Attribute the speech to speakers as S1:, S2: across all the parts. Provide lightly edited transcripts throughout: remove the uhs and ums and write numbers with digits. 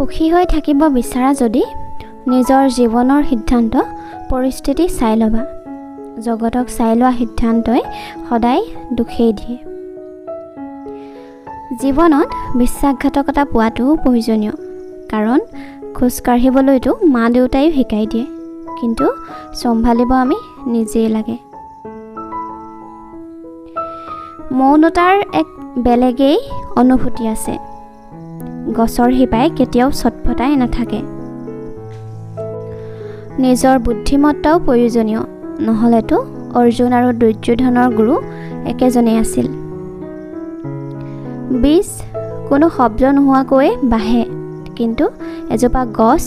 S1: সুখী হৈ থাকিব বিচাৰা যদি নিজৰ জীৱনৰ সিদ্ধান্ত পৰিস্থিতি চাই ল'বা। জগতক চাই লোৱা সিদ্ধান্তই সদায় দুখেই দিয়ে। জীৱনত বিশ্বাসঘাতকতা পোৱাটোও প্ৰয়োজনীয়, কাৰণ খোজ কাঢ়িবলৈতো মা দেউতায়ো শিকাই দিয়ে, কিন্তু চম্ভালিব আমি নিজেই লাগে। মৌনতাৰ এক বেলেগেই অনুভূতি আছে। গছৰ শিপাই কেতিয়াও ছটফটাই নাথাকে। নিজৰ বুদ্ধিমত্তাও প্ৰয়োজনীয়, নহ'লেতো অৰ্জুন আৰু দুৰ্যোধনৰ গুৰু একেজনেই আছিল। বীজ কোনো শব্দ নোহোৱাকৈয়ে বাঢ়ে, কিন্তু এজোপা গছ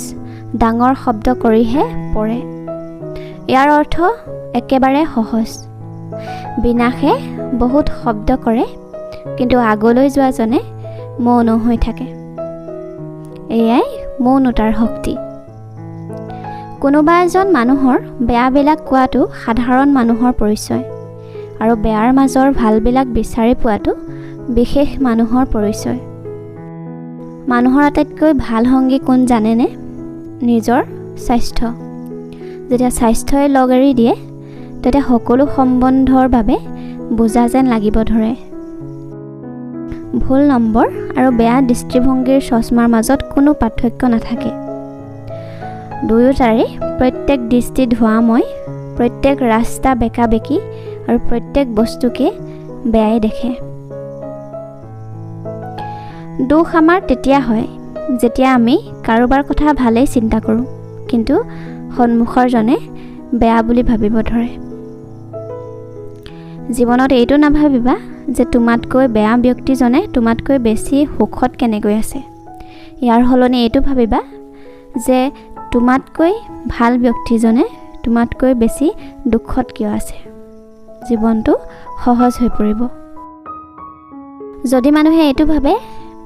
S1: ডাঙৰ শব্দ কৰিহে পৰে। ইয়াৰ অৰ্থ একেবাৰে সহজ। বিনাশে বহুত শব্দ কৰে, কিন্তু আগলৈ যোৱাজনে মৌন হৈ থাকে। এয়াই মৌনতাৰ শক্তি। কোনোবা এজন মানুহৰ বেয়াবিলাক কোৱাটো সাধাৰণ মানুহৰ পৰিচয়, আৰু বেয়াৰ মাজৰ ভালবিলাক বিচাৰি পোৱাটো বিশেষ মানুহৰ পৰিচয়। মানুহৰ আটাইতকৈ ভাল সংগী কোন জানেনে? নিজৰ স্বাস্থ্য। যেতিয়া স্বাস্থ্যই লগ এৰি দিয়ে, তেতিয়া সকলো সম্বন্ধৰ বাবে বোজা যেন লাগিব ধৰে। ভুল নম্বৰ আৰু বেয়া দৃষ্টিভংগীৰ চশমাৰ মাজত কোনো পাৰ্থক্য নাথাকে। দুয়োটাৰে প্ৰত্যেক দৃষ্টি ধোঁৱাময়, প্ৰত্যেক ৰাস্তা বেকা বেকী আৰু প্ৰত্যেক বস্তুকে বেয়াই দেখে। দুখ আমাৰ তেতিয়া হয় যেতিয়া আমি কাৰোবাৰ কথা ভালেই চিন্তা কৰোঁ, কিন্তু সন্মুখৰজনে বেয়া বুলি ভাবিব ধৰে। জীৱনত এইটো নাভাবিবা যে তোমাতকৈ বেয়া ব্যক্তিজনে তোমাতকৈ বেছি সুখত কেনেকৈ আছে। ইয়াৰ সলনি এইটো ভাবিবা যে তোমাতকৈ ভাল ব্যক্তিজনে তোমাতকৈ বেছি দুখত কিয় আছে। জীৱনটো সহজ হৈ পৰিব। যদি মানুহে এইটো ভাবে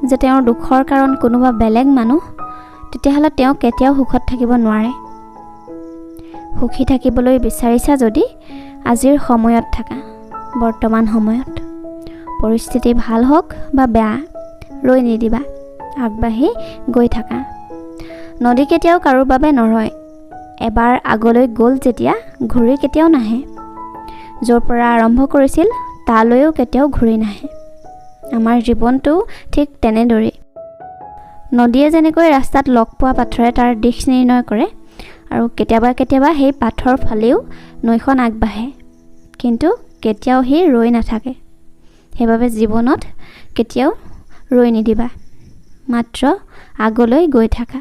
S1: যে তেওঁৰ দুখৰ কাৰণ কোনোবা বেলেগ মানুহ, তেতিয়াহ'লে তেওঁ কেতিয়াও সুখত থাকিব নোৱাৰে। সুখী থাকিবলৈ বিচাৰিছা যদি আজিৰ সময়ত থাকা, বৰ্তমান সময়ত। পৰিস্থিতি ভাল হওক বা বেয়া, ৰৈ নিদিবা, আগবাঢ়ি গৈ থাকা। নদী কেতিয়াও কাৰোৰ বাবে নৰয়। এবাৰ আগলৈ গ'ল যেতিয়া ঘূৰি কেতিয়াও নাহে। য'ৰ পৰা আৰম্ভ কৰিছিল তালৈও কেতিয়াও ঘূৰি নাহে। আমাৰ জীৱনটোও ঠিক তেনেদৰেই। নদীয়ে যেনেকৈ ৰাস্তাত লগ পোৱা পাথৰে তাৰ দিশ নিৰ্ণয় কৰে, আৰু কেতিয়াবা কেতিয়াবা সেই পাথৰ ফালেও নৈখন আগবাঢ়ে, কিন্তু কেতিয়াও সি ৰৈ নাথাকে। সেইবাবে জীৱনত কেতিয়াও ৰৈ নিদিবা, মাত্ৰ আগলৈ গৈ থাকা।